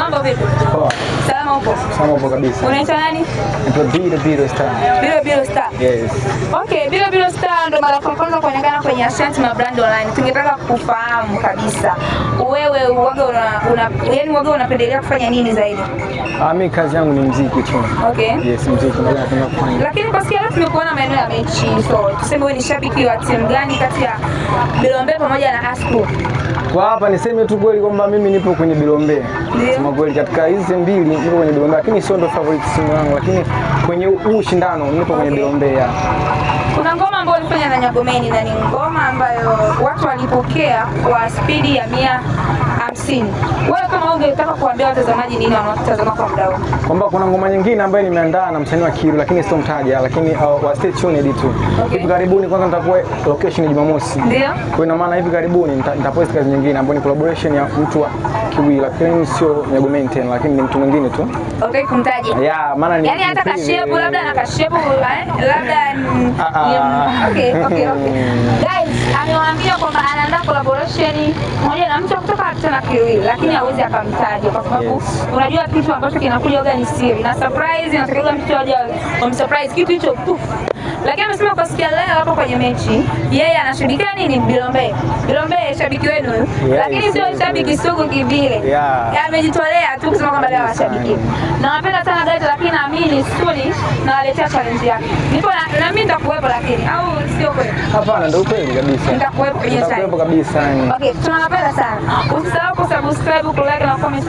Mambo vipi? Poa. Salama upo? Salama upo kabisa. Unaitwa nani? Naitwa Bilo Bilo Star. Bilo Bilo Star. Yes. Okay, Bilo Bilo Star ndo mara ya kwanza kuonekana kwenye Ashanti Mabrand Online. Tungetaka kufahamu kabisa. Wewe uwaga una yaani uwaga unapendelea kufanya nini zaidi? Mimi kazi yangu ni muziki tu. Okay. Yes, muziki ndio napenda kufanya. Lakini kwa sikia leo tumekuona maeneo ya mechi. So, tuseme wewe ni shabiki wa timu gani kati ya Bilombe pamoja na Asco? Kwa hapa niseme tu kweli kwamba mimi nipo kwenye Bilombe. Sema kweli katika hizi mbili nipo kwenye Bilombe, lakini sio ndo favorite timu yangu, lakini kwenye huu shindano nipo kwenye Bilombe ya. Kuna ngoma ambayo ulifanya na Nyagomeni na ni ngoma ambayo watu walipokea kwa spidi ya 150. Wewe kama ungetaka kuambia watazamaji nini wanaotazama kwa muda huu? Kwamba kuna ngoma nyingine ambayo nimeandaa na msanii wa Kiru, lakini sitomtaja, lakini wa stay tuned tu. Okay. Hivi karibuni kwanza nitakuwa location Jumamosi. Ndio. Kwa ina maana hivi karibuni nitapost kazi nyingine ambayo ni collaboration ya mtu wa Kiwi, lakini sio Nyagomeni tena, lakini ni mtu mwingine tu. Okay, kumtaja. Yeah, maana ni yaani hata kashepu labda na kashepu labda okay. Guys, amewaambia kwamba anaandaa collaboration moja na mtu kutoka tena Kiwi, lakini hawezi akamtaja kwa sababu yes. Unajua kitu ambacho kinakuja ni siri na surprise inatokea mtu aje amsurprise kitu hicho puf. Lakini amesema kwa sikia leo hapo kwenye mechi yeye anashabikia nini? Bilombe. Bilombe shabiki wenu huyu. Yes, lakini sio shabiki sugu kivile. Yeah. Amejitolea tu kusema kwamba leo ashabiki. Na napenda sana guys, lakini naamini soon nawaletea challenge yake. Nipo na mimi nitakuwepo, lakini au sio kweli? Hapana, ndio kweli kabisa. Nitakuwepo kwenye challenge. Nitakuwepo kabisa. Okay, tunawapenda sana. Usisahau kusubscribe, kulike na comment.